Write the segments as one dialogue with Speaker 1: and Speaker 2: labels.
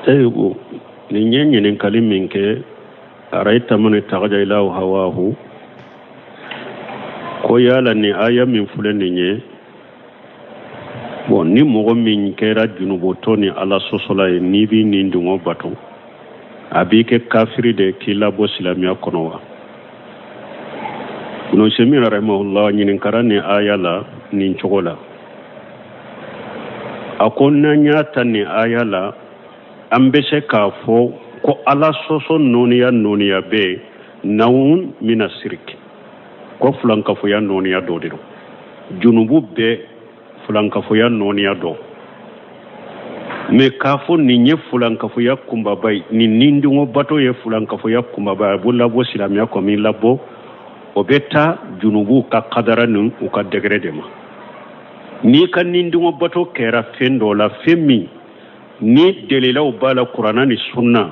Speaker 1: Ee, nin ye ɲininkali min kɛ, arayita man ittakhadha ilahu hawahu, ko yala nin aya min filɛ nin ye, bon, ni mɔgɔ min kɛra junubutɔ ni Ala sɔsɔla ye, n'i b'i ni dungɔ bato, a b'i kɛ kafiri de k'i labɔ silamɛya kɔnɔ wa? Ibn Usaymin rahimahullah ɲininkara nin aya la nin cogo la. A ko n'an y'a ta nin aya la, an bɛ se k'a fɔ ko Ala sɔsɔ nɔniya nɔniya bɛ yen, nawun mina siriki, ko filankafoya nɔniya dɔ de don. Junubu bɛɛ filankafoya nɔniya dɔ. Mais k'a fɔ nin ye filankafoya kunbaba ye, nin nidungɔ bato ye filankafoya kunbaba ye, a b'o labɔ silamɛya kɔmi labɔ, o bɛ taa junubu ka kadara ni u ka degré de ma. N'i ka nidungɔ bato kɛra fɛn dɔ la, fɛn min ni dalilaw b'a la Kuranna ni sunna,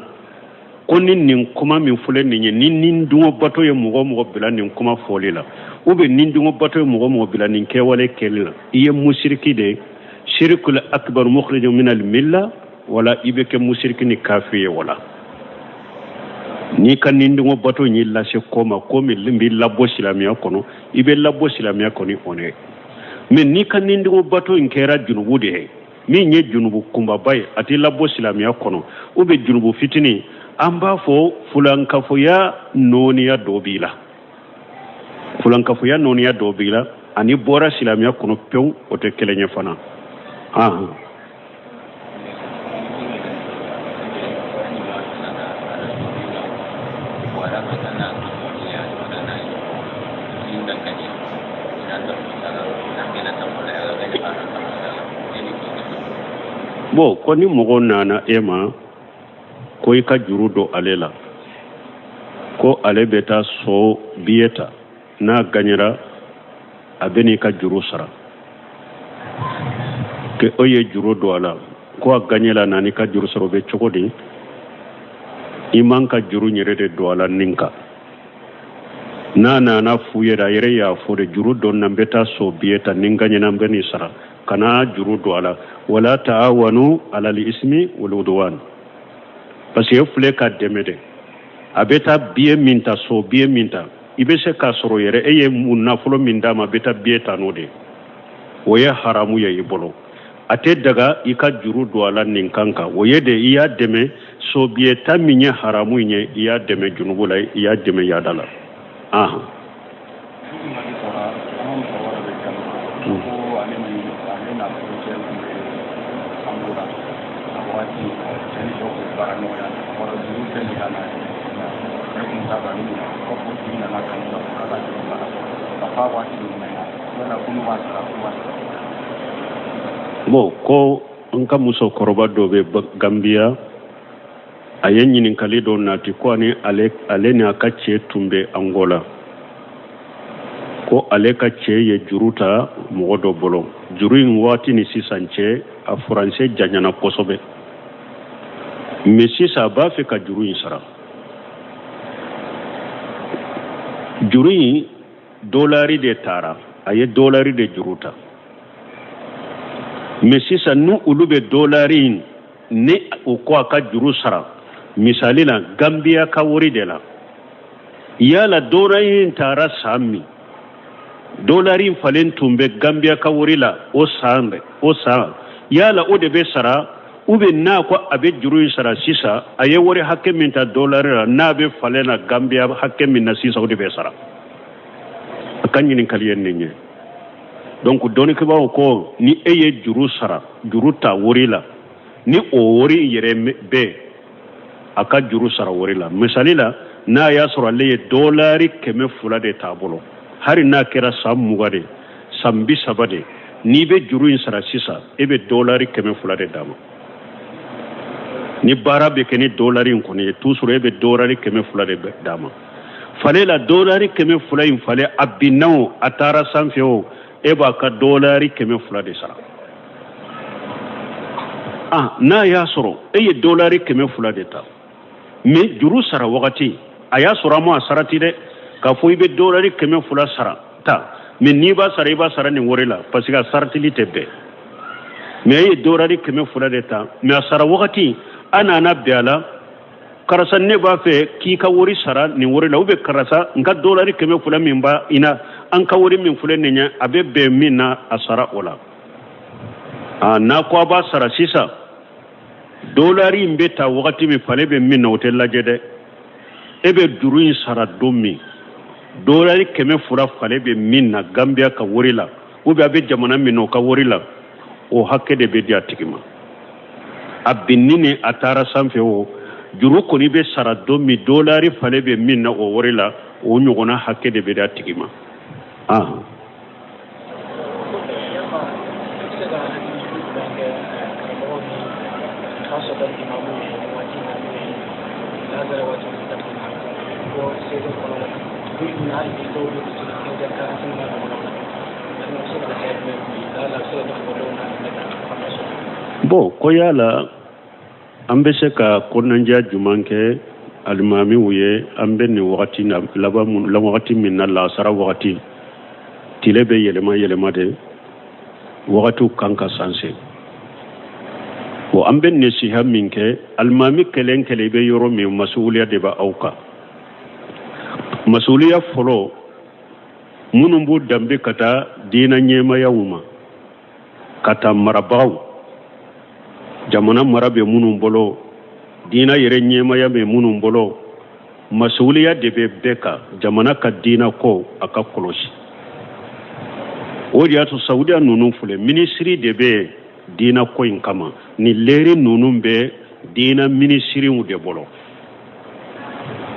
Speaker 1: ko ni nin kuma min filɛ nin ye, ni nidungɔ bato ye mɔgɔ mɔgɔ bila nin kuma fɔli la, ou bien nidungɔ bato ye mɔgɔ mɔgɔ bila nin kɛwale kɛli la, i ye musiriki de ye, shirikul akbar mukhrijun min al milla, wala i bɛ kɛ musiriki ni kafiri ye. Wala n'i ka nidungɔ bato y'i lase ko ma, ko min b'i labɔ silamɛya kɔnɔ, i bɛ labɔ silamɛya kɔnɔ o ye. Mais n'i ka nidungɔ bato in kɛra junubu de ye, min ye junubu kunbaba ye, a t'i labɔ silamɛya kɔnɔ, ou bien junubu fitinin, an b'a fɔ fulankafoya nɔniya dɔ b'i la, fulankafoya nɔniya dɔ b'i la, ani bɔra silamɛya kɔnɔ pewu, o tɛ kelen ye fana. Ahan. Bon, ko ni mɔgɔ nana e ma ko i ka juru don ale la, ko ale bɛ taa so biye ta, n'a gaɲɛra a bɛ n'i ka juru sara, ke o ye juru don a la, ko a gaɲɛla na n'i ka juru sara, o bɛ cogo di? I man ka juru yɛrɛ de don a la nin kan. N'a nana f'u yɛrɛ, a yɛrɛ y'a fɔ de, juru don na, n bɛ taa so biye ta, ni n gaɲɛna n bɛ nin sara, kana juru don a la. Wala taawanu alal ismi wal udwan, parce que e filɛ ka dɛmɛ de. A bɛ taa biye min ta, so biye min ta, i bɛ se k'a sɔrɔ yɛrɛ e ye mun nafolo min d'a ma, a bɛ taa biye ta n'o de ye, o ye haramu ye i bolo. A tɛ daga i ka juru don a la nin kan kan. O ye de i y'a dɛmɛ so biye ta min ye haramu ye, i y'a dɛmɛ junubu la, i y'a dɛmɛ yaada la. Ahan. Bon, ko n ka musokɔrɔba dɔ bɛ Gambiya, a ye ɲininkali dɔ nati ko ani ale, ale ni a ka cɛ tun bɛ Angola, ko ale ka cɛ ye juru ta mɔgɔ dɔ bolo. Juru in waati ni sisan cɛ, a furancɛ janyana kosɛbɛ, mais sisan a b'a fɛ ka juru in sara. Juru in dolari de taara, a ye dolari de juru ta. Mais sisan ni olu bɛ dolari in, ni u ko a ka juru sara misali la Gambiya ka wari de la, yala dolari in taara san min, dolari in falen tun bɛ Gambiya ka wari la o san dɛ, o san, yala o de bɛ sara, ou bien n'a ko a bɛ juru in sara sisan, a ye wari hakɛ min ta dolari la, n'a bɛ falen na Gambiya hakɛ min na sisan, o de bɛ sara? A ka ɲininkali ye nin ye. Donc dɔnnikɛbaaw ko ni e ye juru sara, juru ta wari la, ni o wari yɛrɛ bɛ, a ka juru sara wari la. Misali la, n'a y'a sɔrɔ ale ye dolari 200 de t'a bolo, hali n'a kɛra san 20 de, san 30 de, n'i bɛ juru in sara sisan, e bɛ dolari 200 de d'a ma. Ni baara bɛ kɛ ni dolari in kɔni ye, toujours e bɛ dolari 200 de d'a ma. Fale la, dolari 200 in fale, a binna o, a taara sanfɛ o, e b'a ka dolari 200 de sara. Ah, n'a y'a sɔrɔ e ye dolari 200 de ta, mais juru sara wagati a y'a sɔrɔ a ma a sarati dɛ, k'a fɔ i bɛ dolari 200 sara ta, mais n'i b'a sara, i b'a sara nin wari la, parce que a saratili tɛ bɛn. Mais e ye dolari 200 de ta, mais a sara wagati A nana bɛn a la, karisa, ne b'a fɛ k'i ka wari sara nin wari la, ou bien karisa, n ka dolari 200 min b'a i na, an ka wari min filɛ nin ye, a bɛ bɛn min na, a sara o la. Aa, n'a ko a b'a sara sisan, dolari in bɛ ta wagati min, fale bɛ min na, o tɛ lajɛ dɛ. E bɛ juru in sara don min, dolari 200 fale bɛ min na Gambia ka wari la, ou bien a bɛ jamana min na, o ka wari la, o hakɛ de bɛ di a tigi ma. A binni ni a taara sanfɛ, o juru kɔni bɛ sara don min, dolari fale bɛ min na o wari la, o ɲɔgɔnna hakɛ de bɛ di a tigi ma. Ah. Bon, ko yala an bɛ se ka kɔnɔnajɛya jumɛn kɛ alimamiw ye an bɛ nin wagati na laban mun wagati min na, lasara wagati, tile bɛ yɛlɛma yɛlɛma de, wagatiw kan ka sanse. Bon, an bɛ nasiha min kɛ alimami kelen kelen, i bɛ yɔrɔ min, masuwuliya de bɛ aw kan. Masuwuliya fɔlɔ, minnu b'u danbe ka taa diina ɲɛmayaw ma, ka taa marabagaw, jamana mara bɛ minnu bolo, diina yɛrɛ ɲɛmaya bɛ minnu bolo, masuwuliya de bɛ bɛɛ kan jamana ka diina ko a ka kɔlɔsi. O de y'a to Saudiya ninnu filɛ, minisiri de bɛ diina ko in kama. Ni leri ninnu bɛ diina minisiriw de bolo,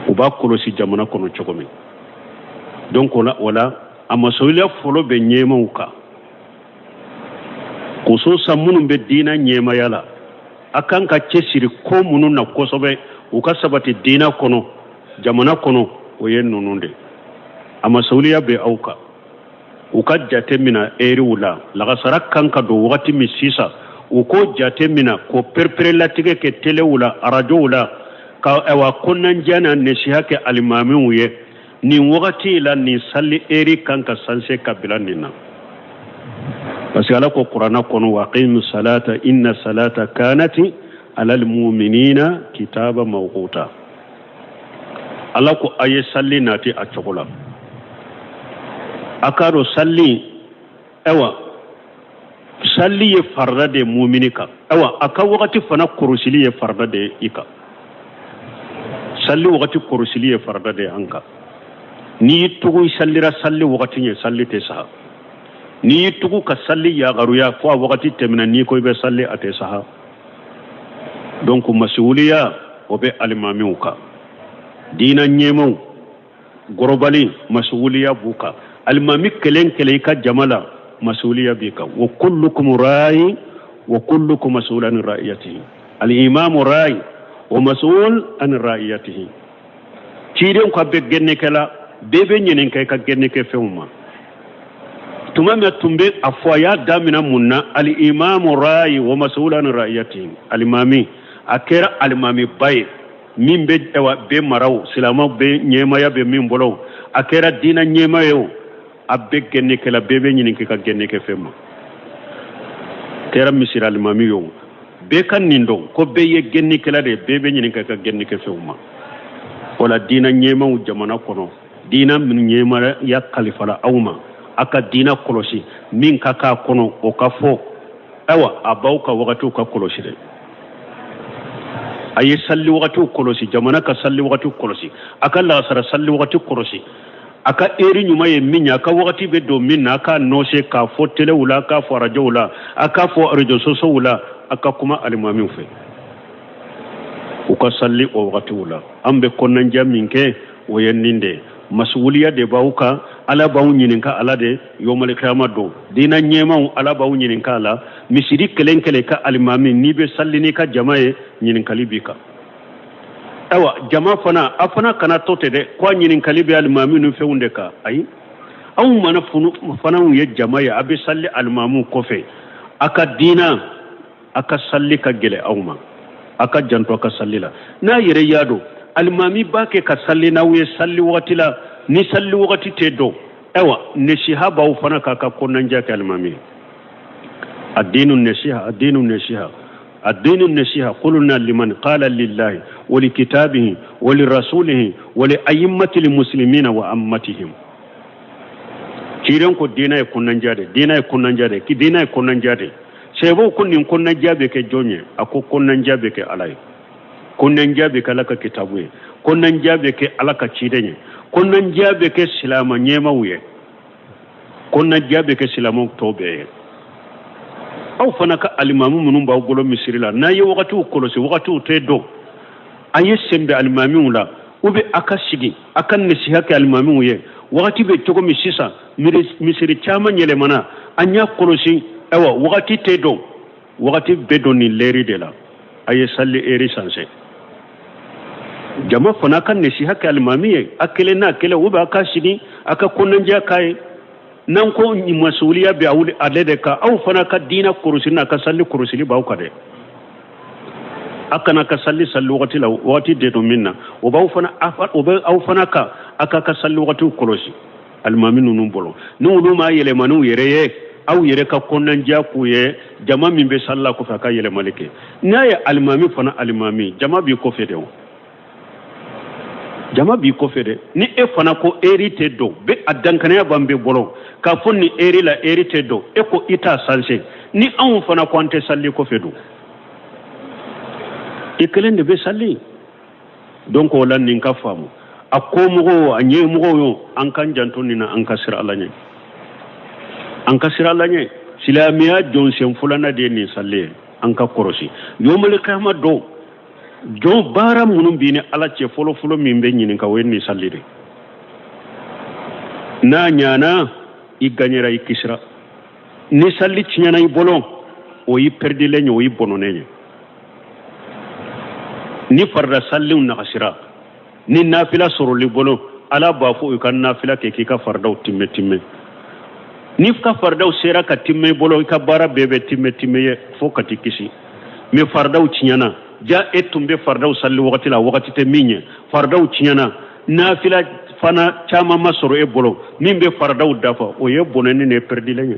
Speaker 1: u b'a kɔlɔsi jamana kɔnɔ cogo min. Donc o la, o la a masuwuliya fɔlɔ bɛ ɲɛmaw kan, khususan minnu bɛ diina ɲɛmaya la. A kan ka cɛsiri ko minnu na kosɛbɛ u ka sabati diina kɔnɔ, jamana kɔnɔ, o ye ninnu de. A masuwuliya bɛ aw kan, u ka jate mina eriw la, lagasara kan ka don wagati min sisan, u k'o jate mina, k'o pereperelatigɛ kɛ telew la, arajow la, ka ayiwa kɔnɔnajɛya na nasiha kɛ alimamiw ye nin wagati la, nin sali eri kan ka sanse ka bila nin na. Parce que Ala ko Kuranna kɔnɔ: wa aqimu salata inna salata kanati alal muminina kitaba mawquta. Ala ko a ye sali nati a cogo la. A k'a dɔn sali, ayiwa, sali ye farida de ye mumini kan. Ayiwa, a ka wagati fana kɔrɔsili ye farida de ye i kan. Sali wagati kɔrɔsili ye farida de ye an kan. N'i y'i tugu i salira sali wagati ɲɛ, sali tɛ saha. N'i y'i tugu ka sali yagaruya fo a wagati tɛmɛna, n'i ko i bɛ sali, a tɛ saha. Donc masuwuliya o bɛ alimamiw kan, diina ɲɛmaw gɔrɔbali masuwuliya b'u kan. Alimami kelen kelen i ka jama la, masuwuliya b'i kan. Wa kullukum rayi wa kullukum mas'ul an ra'iyatihi. Al-imamu rayi wa mas'ul an ra'iyatihi. Ciden ko a bɛ gɛnnikɛla bɛɛ bɛ ɲininka i ka gɛnnikɛ fɛnw ma. Tuma min tun bɛ a fɔ, a y'a damina mun na? Al-imamu rayi wa mas'ul an ra'iyatihi. Alimami a kɛra alimamiba ye min bɛ ayiwa bɛɛ mara o, silamɛw bɛ ɲɛmaya bɛ min bolo, a kɛra diinɛ ɲɛma ye o, a bɛ gɛnnikɛla bɛɛ bɛ ɲininka i ka gɛnnikɛ fɛn ma. Kɛra misiri alimami ye o, bɛɛ ka nin dɔn ko bɛɛ ye gɛnnikɛla de ye, bɛɛ bɛ ɲininka i ka gɛnnikɛ fɛnw ma. O la diinɛ ɲɛmaw jamana kɔnɔ, diinɛ minnu ɲɛmaya kalifala aw ma, a ka diinɛ kɔlɔsi, min ka k'a kɔnɔ o ka fɔ. Ayiwa, a b'aw ka wagatiw ka kɔlɔsi dɛ. A ye sali wagatiw kɔlɔsi, jamana ka sali wagatiw kɔlɔsi, a ka lagasara sali wagati kɔlɔsi, a ka eri ɲuman ye min ye, a ka wagati bɛ don min na, a k'a nɔse k'a fɔ telew la, a k'a fɔ arajow la, a k'a fɔ arajo sosow la, a ka kuma alimamiw fɛ u ka sali o wagatiw la. An bɛ kɔnɔnajɛ min kɛ, o ye nin de ye. Masuwuliya de b'aw kan, Ala b'aw ɲininka ala de yomali kiyama don. Diinɛ ɲɛmaw, Ala b'aw ɲininka a la. Misiri kelen kelen ka alimami, n'i bɛ sali n'i ka jama ye, ɲininkali b'i kan. Ayiwa, jama fana, a fana kana to ten dɛ ko a ɲininkali bɛ alimami ni fɛnw de kan. Ayi, anw mana fanaw ye jama ye, a bɛ sali alimamiw kɔfɛ, a ka diina, a ka sali ka gɛlɛ aw ma, a ka janto a ka sali la. N'a yɛrɛ y'a dɔn alimami b'a kɛ ka sali n'aw ye sali wagati la, ni sali wagati tɛ dɔn, ayiwa, nasiha b'aw fana k'a ka kɔnɔnajɛ kɛ alimami ye. Adinu nasiha, adinu nasiha. Addinu nasiha qulna liman qala lillahi wa li kitabihi wa li rasulihi wa li a'immati muslimina wa ammatihim. Ciden ko diina ye kunnandiya de, diina ye kunnandiya de, ki diina ye kunnandiya de. Sɛbɛw ko nin kunnandiya bɛ kɛ jɔn ye? A ko kunnandiya bɛ kɛ Ala ye, kunnandiya bɛ kɛ Ala ka kitabu ye, kunnandiya bɛ kɛ Ala ka ciden ye, kunnandiya bɛ kɛ silamɛ ɲɛmaaw ye, kunnandiya bɛ kɛ silamɛw tɔw bɛɛ ye. Aw fana ka alimamu minnu b'aw bolo misiri la, n'a ye wagatiw kɔlɔsi, wagatiw tɛ dɔn, a ye sen bɛ alimamiw la, u bɛ a ka sigi a ka nasiha kɛ alimamiw ye. Wagati bɛ cogo min sisan, misiri caman yɛlɛmana, an y'a kɔlɔsi, ayiwa wagati tɛ dɔn, wagati bɛ dɔn nin lɛri de la, a ye sali eri sanse. Jama fana ka nasiha kɛ alimami ye, a kelen n'a kelen, u bɛ a ka sigi a ka kunnandiya k'a ye. N'an ko masuliya bɛ aw ale de kan, aw fana ka diina kɔlɔsi n'a ka sali kɔlɔsili b'aw kan dɛ. A kana ka sali sali wagati la, wagati de don min na, o b'aw fana, o bɛ aw fana kan, a ka sali wagatiw kɔlɔsi alimami ninnu bolo. Ni olu ma yɛlɛma n'u yɛrɛ ye, aw yɛrɛ ka kɔnɔnandiya k'u ye, jama min bɛ sali la kɔfɛ a ka yɛlɛmali kɛ. N'a ye alimami fana, alimami jama b'i kɔfɛ dɛ, o jama b'i kɔfɛ dɛ. Ni e fana ko eri tɛ don, bɛ a dankanaya b'an bɛɛ bolo k'a fɔ nin eri la eri tɛ don, e ko i t'a sanse, ni anw fana ko an tɛ sali kɔfɛ don, i kelen de bɛ sali. Donc o la nin ka faamu, a komɔgɔw a ɲɛmɔgɔw yo, an k'an janto nin na, an ka siran Ala ɲɛ, an ka siran Ala ɲɛ. Silamɛya jɔnsen filanan de ye nin sali ye, an ka kɔlɔsi. Yomali kiyama don, jɔn baara minnu b'i ni Ala cɛ fɔlɔfɔlɔ min bɛ ɲininka, o ye nin sali de. N'a ɲana, i gagnera, i kisira. Ni sali tiɲɛna i bolo, o y'i pɛrɛdilen ye, o y'i bɔnɔnen ye. Ni farida saliw nagasira, ni nafila sɔrɔli bolo, Ala b'a fɔ i ka nafila kɛ k'i ka faridaw timmɛ timmɛ. N'i ka faridaw sera ka timmɛ i bolo, i ka baara bɛɛ bɛ timmɛ timmɛ ye fo ka t'i kisi. Mais faridaw tiɲɛna, ja e tun bɛ faridaw sali wagati la, wagati tɛ min ye, faridaw tiɲɛna, nafila fana caman ma sɔrɔ e bolo min bɛ faridaw dafa, o ye bɔnɛni de ye, pɛrɛdilen ye.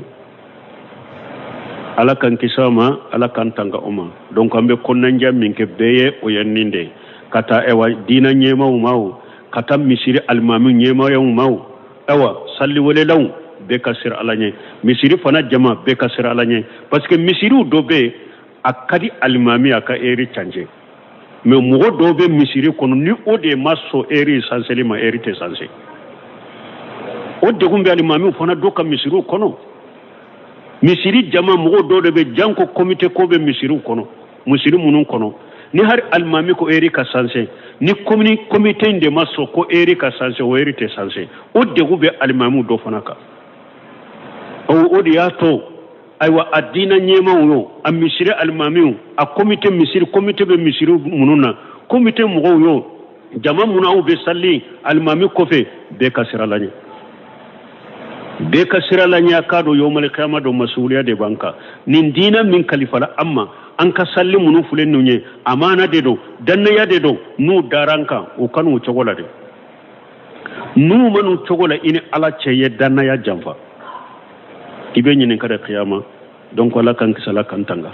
Speaker 1: Ala k'an kisi o ma, Ala k'an tanga o ma. Donc an bɛ kɔnɔnandiya min kɛ bɛɛ ye, o ye nin de ye, ka taa ayiwa diinɛ ɲɛmaaw ma o, ka taa misiri alimami ɲɛmaayaw ma o, ayiwa saliwelelaw bɛɛ ka siran Ala ɲɛ, misiri fana jama bɛɛ ka siran Ala ɲɛ, parce que misiriw dɔ bɛ yen a ka di alimami a ka eri canje, mais mɔgɔ dɔw bɛ misiri kɔnɔ ni o de ma sɔn eri sanseli ma, eri tɛ sanse. O degun bɛ alimamiw fana dɔ ka misiriw kɔnɔ. Misiri jama mɔgɔ dɔw de bɛ janko komite ko bɛ misiriw kɔnɔ, misiri minnu kɔnɔ, ni hari alimami ko eri ka sanse, ni komite in de ma sɔn ko eri ka sanse, o eri tɛ sanse. O degun bɛ alimamiw dɔ fana kan. O de y'a to ayiwa a diinɛ ɲɛmaaw yo, a misiri alimamiw, a komite misiri komite bɛ misiri minnu na, komite mɔgɔw yo, jama minnu aw bɛ sali alimami kɔfɛ, bɛɛ ka siran Ala ɲɛ, bɛɛ ka siran Ala ɲɛ. A k'a dɔn yomali kiyama don masuliya de b'an kan. Nin diinɛ min kalifala an ma, an ka sali minnu filɛ ninnu ye, amana de don, dannaya de don. N'u dara an kan, u ka n'u cogo la dɛ. N'u ma n'u cogo la, i ni Ala cɛ ye dannaya janfa, i bɛ ɲininka de kiyama. Donc Ala k'an kisi, Ala k'an tanga.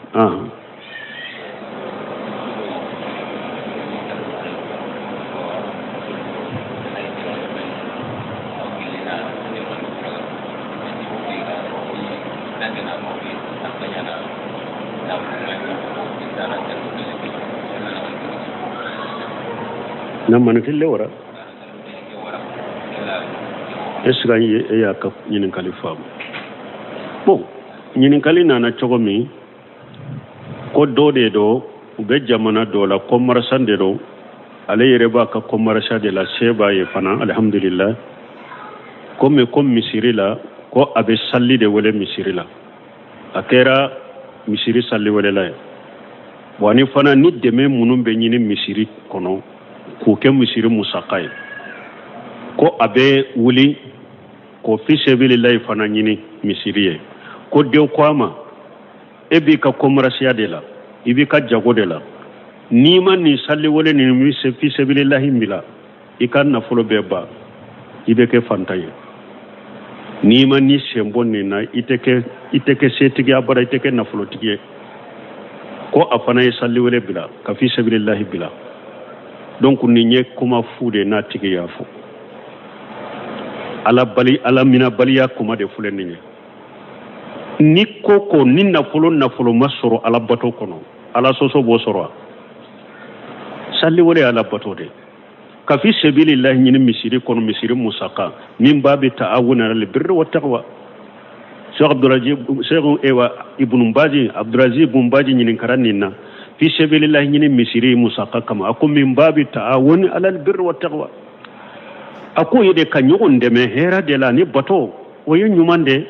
Speaker 1: Na manikille wara est ce que e y'a ka ɲininkali faamu? Bon, ɲininkali nana cogo min, ko dɔ de don, u bɛ jamana dɔ la, commerçant de don, ale yɛrɛ b'a ka commerçant de la, se b'a ye fana, alhamdulillah. Komi ko misiri la, ko a bɛ sali de wele misiri la, a kɛra misiri sali welela ye. Bon, ani fana ni dɛmɛ minnu bɛ ɲini misiri kɔnɔ k'o kɛ misiri musaka ye, ko a bɛ wuli k'o fisabililayi fana ɲini misiri ye. Ko den ko a ma, e b'i ka commerciya de la, i b'i ka jago de la, n'i ma nin sali wele nin fisabililahi bila, i ka nafolo bɛɛ ban, i bɛ kɛ fantan ye. N'i ma ni sen bɔ nin na, i tɛ kɛ setigi abada, i tɛ kɛ nafolotigi ye. Ko a fana ye saliwele bila ka fi sabilillahi bila. Donc nin ye kuma fu de n'a tigi y'a fɔ. Ala bali ala minabaliya kuma de filɛ nin ye. Ni ko ko ni nafolo nafolo ma sɔrɔ ala bato kɔnɔ, ala sɔsɔ b'o sɔrɔ wa? Saliwele ala bato de. Ka fi sabilillahi ɲini misiri kɔnɔ, misiri musaka min ba bi ta'awun ala albirri wa taqwa. Cheikh Abdulaziz, Cheikh Ewa Ibn Baji, Abdulaziz Ibn Baji ɲininkara nin na fi sabilillahi ɲini misiri musaka kama. A ko min ba bi ta'awun ala albirri wa taqwa. A ko ye de ka ɲɔgɔn dɛmɛ hɛrɛ de la ni bato, o ye ɲuman de.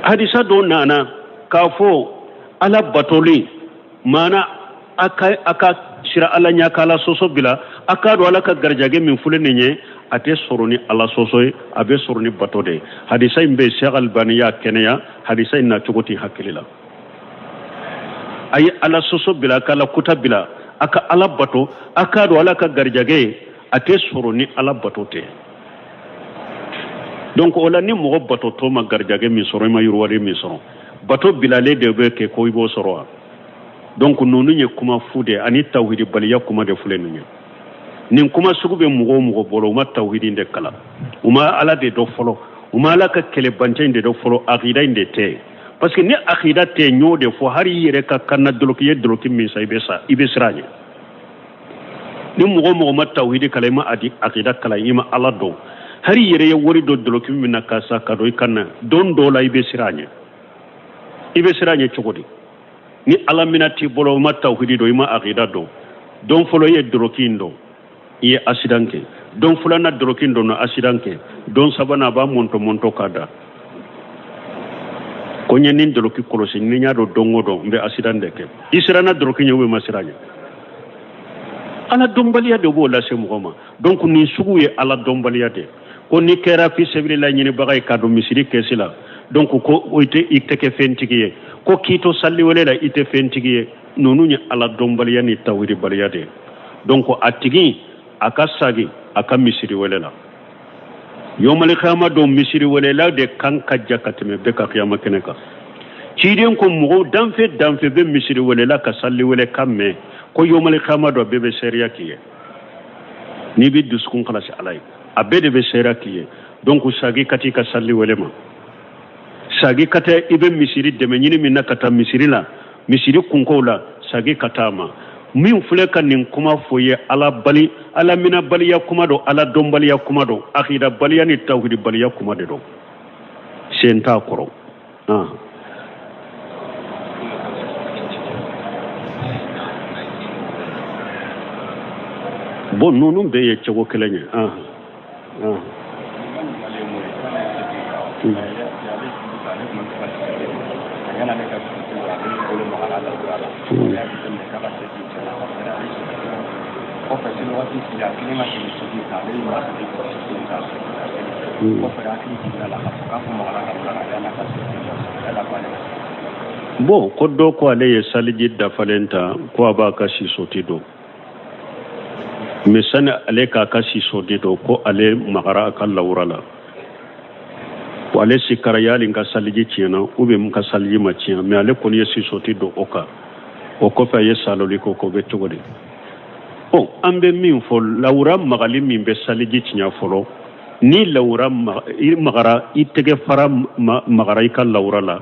Speaker 1: Hadisa dɔ nana k'a fɔ ala batoli maana a ka sira ala ɲɛ ka ala sɔsɔ bila, a k'a dɔn ala ka garijɛgɛ min filɛ nin ye, a tɛ sɔrɔ ni ala sɔsɔ ye, a bɛ sɔrɔ ni bato de ye. Hadisa in bɛ Cheikh Albani y'a kɛnɛya, hadisa in nacogo tɛ hakili la. A ye ala sɔsɔ bila, a ka ala kuta bila, a ka ala bato, a k'a dɔn ala ka garijɛgɛ ye, a tɛ sɔrɔ ni ala bato tɛ. Donc o la ni mɔgɔ batotɔ ma garijɛgɛ min sɔrɔ, i ma yiriwari min sɔrɔ, bato bilalen de bɛ kɛ ko i b'o sɔrɔ wa? Donc ninnu ye kuma fu de ani tawhidibaliya kuma de filɛ nin ye. Nin kuma sugu bɛ mɔgɔ o mɔgɔ bolo, u ma tawhidi de kalan, u ma ala de dɔn fɔlɔ, u ma ala ka kɛlɛbancɛ in de dɔn fɔlɔ, akida in de tɛ. Parce que ni akida tɛ, n y'o de fɔ, hali i yɛrɛ ka kanna doloki ye doloki min san, i bɛ sa, i bɛ siran a ɲɛ. Ni mɔgɔ o mɔgɔ ma tawhidi kalan, i ma akida kalan, i ma ala dɔn, hali i yɛrɛ ye wari dɔ doloki min na ka sa ka don i kan na, don dɔw la i bɛ siran a ɲɛ. I bɛ siran a ɲɛ cogo di? Ni ala mina t'i bolo, i ma tawhidi dɔn, i ma akida dɔn, don fɔlɔ i ye doloki in dɔn, i ye asidan kɛ, don filanan doloki in dɔn, asidan kɛ, don sabanan a b'a mɔntɔ mɔntɔ k'a da ko n ye nin doloki kɔlɔsi, ni n y'a dɔn don o don n bɛ asidan de kɛ. I siranna doloki ɲɛ ou bien ma siran ɲɛ? Ala dɔnbaliya de b'o lase mɔgɔ ma. Donc nin sugu ye ala dɔnbaliya de. Ko n'i kɛra fi sabilila ɲinibaga ye ka don misiri kɛsi la, donc ko i tɛ kɛ fɛntigi ye, ko k'i to saliwele la i tɛ fɛntigi ye. Ninnu ye ala dɔnbaliya ni tawhidibaliya de ye. Donc a tigi a ka sagi a ka misiri wele la. Yomali kiyama don, misiri welela de kan ka ja ka tɛmɛ bɛɛ ka kiyama kɛnɛ kan. Ciden ko mɔgɔw danfɛ danfɛ bɛ misiri welela ka sali wele kan mɛn, ko yomali kiyama don bɛɛ bɛ seereya k'i ye. N'i bɛ dusukun kalasi ala ye, a bɛɛ de bɛ seereya k'i ye. Donc sagi ka t'i ka sali wele ma, sagi ka taa i bɛ misiri dɛmɛ ɲini min na ka taa misiri la, misiri kunkow la, sagi ka taa ma. Min filɛ ka nin kuma fɔ ye, ala bali, ala minabaliya kuma don, ala dɔnbaliya kuma don, akidabaliya ni tawhidibaliya kuma de don, sen t'a kɔrɔ. Bon ninnu bɛɛ ye cogo kelen ye. Bon ko dɔ ko ale ye saliji dafalen ta ko a b'a ka sisoti don, mais sani ale k'a ka sisoti don, ko ale magara a ka lawura la, ko ale sikara yali n ka saliji tiɲɛna ou bien n ka saliji ma tiɲɛ, mais ale kɔni ye sisoti don o kan, o kɔfɛ a ye saloli ko k'o bɛ cogo di? Bon an bɛ min fɔ, lawura magali min bɛ saliji tiɲɛ fɔlɔ, ni lawura i magara, i tɛgɛ fara magara i ka lawura la,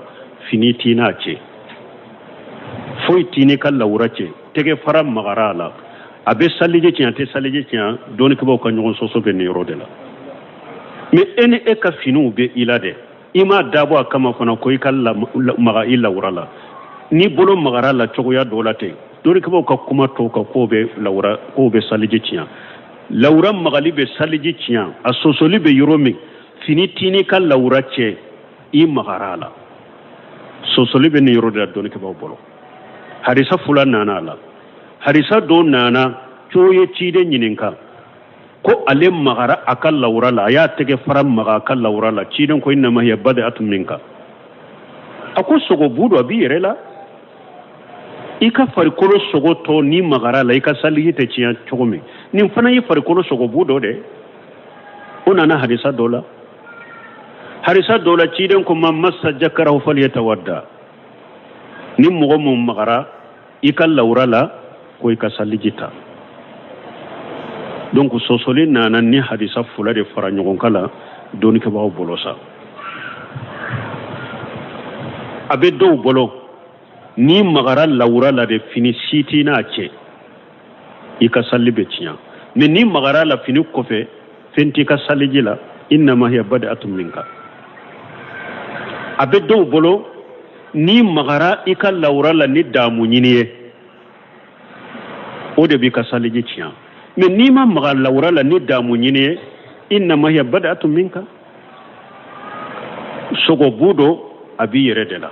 Speaker 1: fini t'i n'a cɛ, foyi t'i n'i ka lawura cɛ, tɛgɛ fara magara a la, a bɛ saliji tiɲɛ, a tɛ saliji tiɲɛ, dɔnnikɛbaaw ka ɲɔgɔn sɔsɔ bɛ nin yɔrɔ de la. Mais e ni e ka finiw bɛ i la dɛ, i m'a dabɔ a kama fana ko i ka maga i lawura la, n'i bolo magara la cogoya dɔ la ten, dɔnnikɛbaaw ka kuma tɔw kan k'o bɛ lawura, k'o bɛ saliji tiɲɛ. Lawura magali bɛ saliji tiɲɛ, a sɔsɔli bɛ yɔrɔ min, fini t'i n'i ka lawura cɛ, i magara a la, sɔsɔli bɛ nin yɔrɔ de la dɔnnikɛbaaw bolo. Hadisa fila nana a la. Hadisa dɔ nana co ye ciden ɲininka ko ale magara a ka lawura la, a y'a tɛgɛ fara maga a ka lawura la, ciden ko innama hiya bad'atun minka, a ko sogobu dɔ b'i yɛrɛ la, i ka farikolo sogo tɔ n'i magara la i ka saliji tɛ tiɲɛ cogo min, nin fana ye farikolo sogobu dɔ de. O nana hadisa dɔ la. Hadisa dɔ la ciden ko man massa jakarahu falyatawadda, Ni mɔgɔ mun magara i ka lawura la, ko i ka saliji ta. Donc sɔsɔli nana ni hadisa fila de fara ɲɔgɔn kan la dɔnnikɛbaaw bolo sa. A bɛ dɔw bolo, n'i magara lawura la de, fini si t'i n'a cɛ, i ka sali bɛ tiɲɛ. Mais n'i magara la fini kɔfɛ, fɛn t'i ka saliji la, innama hiya bad'atun minka. A bɛ dɔw bolo, n'i magara i ka lawura la ni damu ɲini ye, o de b'i ka saliji tiɲɛ. Mais n'i ma maga lawura la ni damu ɲini ye, innama hiya bad'atun minka, sogobu don, a b'i yɛrɛ de la.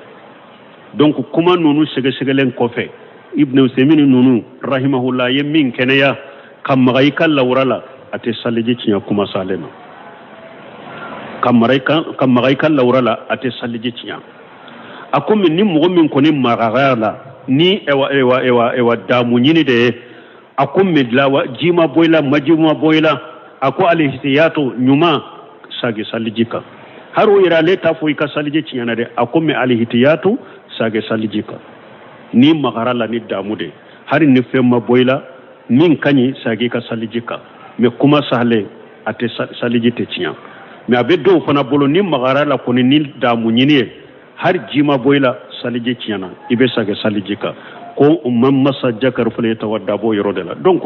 Speaker 1: Donc kuma ninnu sɛgɛsɛgɛlen kɔfɛ, Ibn Usaymin ninnu rahimahullah ye min kɛnɛya, ka maga i ka lawura la, a tɛ saliji tiɲɛ. Kuma salen na, ka maga i ka lawura la, a tɛ saliji tiɲɛ. A ko ni mɔgɔ min kɔni magara la ni ewa ewa ewa ewa damu ɲini de ye, a ko mɛ ji ma bɔ i la, maji ma bɔ i la, a ko alihtiyatu ɲuman, sagi saliji kan. Har o yɛrɛ, ale t'a fɔ i ka saliji tiɲɛna dɛ. A ko mɛ alihtiyatu, sagi saliji kan. N'i magara la ni damu de, hali ni fɛn ma bɔ i la, min ka ɲi, sagi ka saliji kan. Mɛ kuma sahalen, a tɛ saliji tɛ tiɲɛ. Mɛ a bɛ dɔw fana bolo, ni magara la kɔni ni damu ɲini ye, hali ji ma bɔ i la, saliji tiɲɛna, i bɛ sagi saliji kan. Ko man masa jakar falyatawadda, b'o yɔrɔ de la. Donc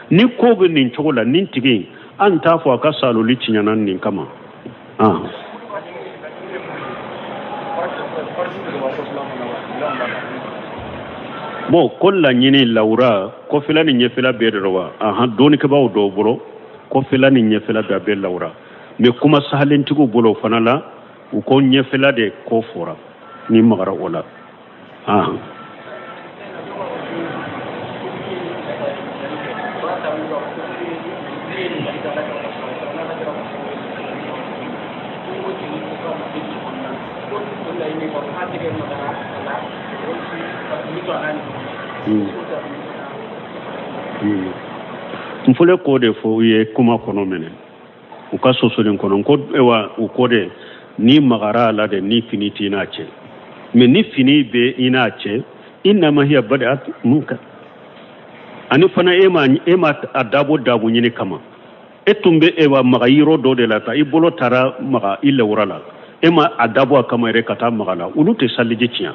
Speaker 1: ni ko bɛ nin cogo la, nin tigi, an t'a fɔ a ka saloli tiɲɛna nin kama. Bon, ko laɲini lawura kɔfɛla ni ɲɛfɛla bɛɛ de wa? Ahan, dɔnnikɛbaaw dɔw bolo, kɔfɛla ni ɲɛfɛla bɛɛ bɛ lawura. Mais kuma sahalentigiw bolo fana la, u ko ɲɛfɛla de ko fɔra ni magara o la. Ahan. N fɔlɔ k'o de fɔ u ye kuma kɔnɔ minɛ u ka sɔsɔli kɔnɔ ko ewa, u ko de n'i magara a la de, ni fini t'i n'a cɛ. Mais ni fini bɛ i n'a cɛ, innama hiya bad'at minka. Ani fana e ma a dabɔ damu ɲini kama. E tun bɛ ewa maga yɔrɔ dɔ de la ta, i bolo taara maga i lawura la, e ma a dabɔ a kama yɛrɛ ka taa maga la, olu tɛ saliji tiɲɛ.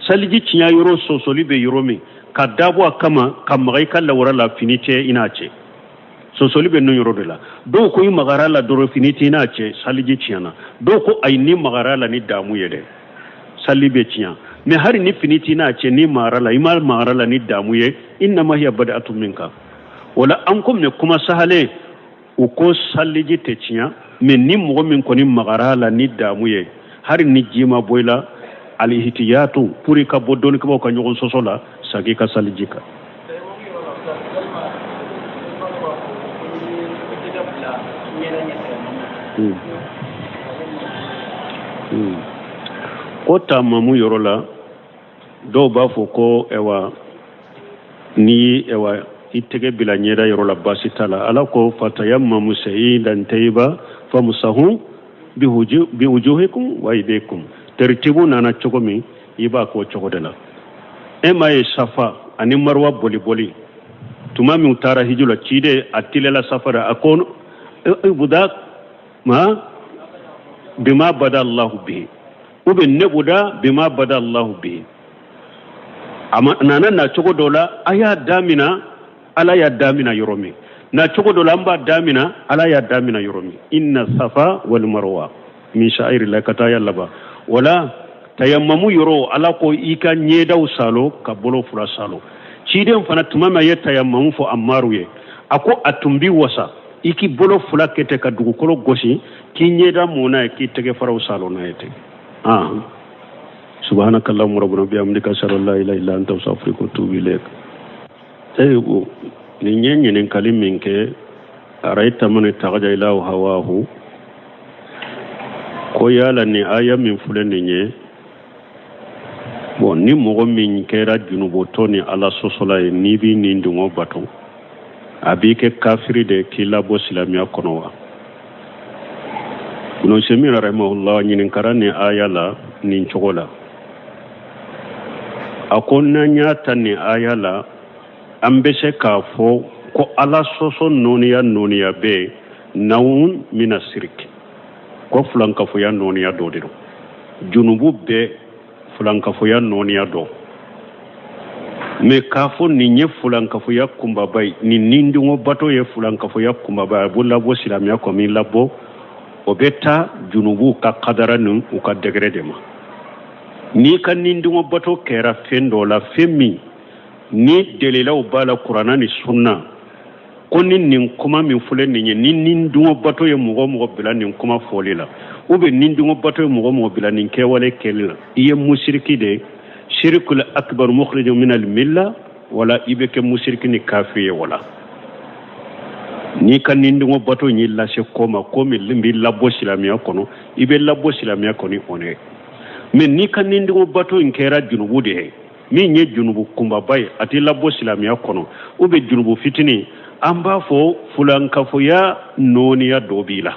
Speaker 1: Saliji tiɲɛ yɔrɔ sɔsɔli bɛ yɔrɔ min, ka dabɔ a kama ka maga i ka lawura la, fini tɛ i n'a cɛ, sɔsɔli bɛ ninnu yɔrɔ de la. Dɔw ko i magara la dɔrɔn, fini t'i n'a cɛ, saliji tiɲɛna. Dɔw ko ayi, ni magara la ni damu ye dɛ, sali bɛ tiɲɛ. Mais hali ni fini t'i n'a cɛ, ni magara la, i ma magara la ni damu ye, innama hiya bad'atu minka. O la an ko minɛ kuma sahalen, u ko saliji tɛ tiɲɛ. Mais ni mɔgɔ min kɔni magara la ni damu ye, hali ni ji ma bɔ i la, alihtiyatu, pour i ka bɔ dɔnnikɛbaaw ka ɲɔgɔn sɔsɔ la, sagi ka saliji kan. Ko tamamu yɔrɔ la, dɔw b'a fɔ ko ɛwa, ni ɛwa i tɛgɛ bila ɲɛda yɔrɔ la, baasi t'a la. Ala ko fatayammamu sa'idan tayyiba famsahu biwujuhikum wa aydikum. Tertibu nana cogo min, i b'a k'o cogo de la. E m'a ye Safa ani Marwa boli boli tuma min u taara hiju la, ciden a tilela Safa la, a ko ibuda ma bima bada Allahu bihi, ou bien nebuda bima bada Allahu bihi. A nana na cogo dɔ la, a y'a damina, Ala y'a damina yɔrɔ min na, cogo dɔ la an b'a damina, Ala y'a damina yɔrɔ min, inna safa wal marwa min sha'airillah, ka taa ya laban. Wala tayammamu yɔrɔ, Ala ko i ka ɲɛdaw salo ka bolo fila salo. Ciden fana, tuma min a ye tayammamu fɔ Amaru ye, a ko a tun bi wasa i k'i bolo fila kɛ ten ka dugukolo gosi k'i ɲɛda mun n'a ye, k'i tɛgɛ faraw salo n'a ye ten. Subhanaka allahumma rabbana bihamdika, ashhadu an la ilaha illa anta, astaghfiruka wa atubu ilayk. Eyi, nin ye ɲininkali min kɛ, araita man ittakhadha ilahu hawahu, ko yala nin aya min filɛ nin ye, bon, ni mɔgɔ min kɛra junubotɔ ni Ala sɔsɔla ye, n'i b'i nin dungɔ bato, a b'i kɛ kafiri de k'i labɔ silamɛya kɔnɔ wa? Ibn Usaymin rahimahullah ɲininkara nin aya la nin cogo la. A ko n'an y'a ta nin aya la, an bɛ se k'a fɔ ko Ala sɔsɔ nɔɔniya nɔɔniya bɛɛ nawun mina siriki, ko filankafoya nɔɔniya dɔ de don. Junubu bɛɛ filankafoya nɔɔniya dɔ, mais k'a fɔ nin ye filankafoya kunbaba ye, nin nidungɔ bato ye filankafoya kunbaba ye, a b'o labɔ silamɛya kɔnɔ min labɔ, o bɛ taa junubuw ka kadara ni u ka degré de ma. N'i ka nidungɔ bato kɛra fɛn dɔ la, fɛn min ni dalilaw b'a la kuranna ni sunna, ko ni nin kuma min filɛ nin ye, ni nidungɔ bato ye mɔgɔ mɔgɔ bila nin kuma fɔli la, ou bien nidungɔ bato ye mɔgɔ mɔgɔ bila nin kɛwale kɛli la, i ye musiriki de ye, shirikul akbar mukhriju min al milla, wala i bɛ kɛ musiriki ni kafiri ye. Wala n'i ka nidungɔ bato y'i lase ko ma, ko min b'i labɔ silamɛya kɔnɔ, i bɛ labɔ silamɛya kɔnɔ o ye. Mais n'i ka nidungɔ bato in kɛra junubu de ye, min ye junubu kunbaba ye, a t'i labɔ silamɛya kɔnɔ, ou bien junubu fitinin, an b'a fɔ fulankafoya nɔɔniya dɔ b'i la,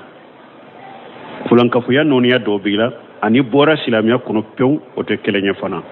Speaker 1: fulankafoya nɔɔniya dɔ b'i la, ani bɔra silamɛya kɔnɔ pewu, o tɛ kelen ye fana.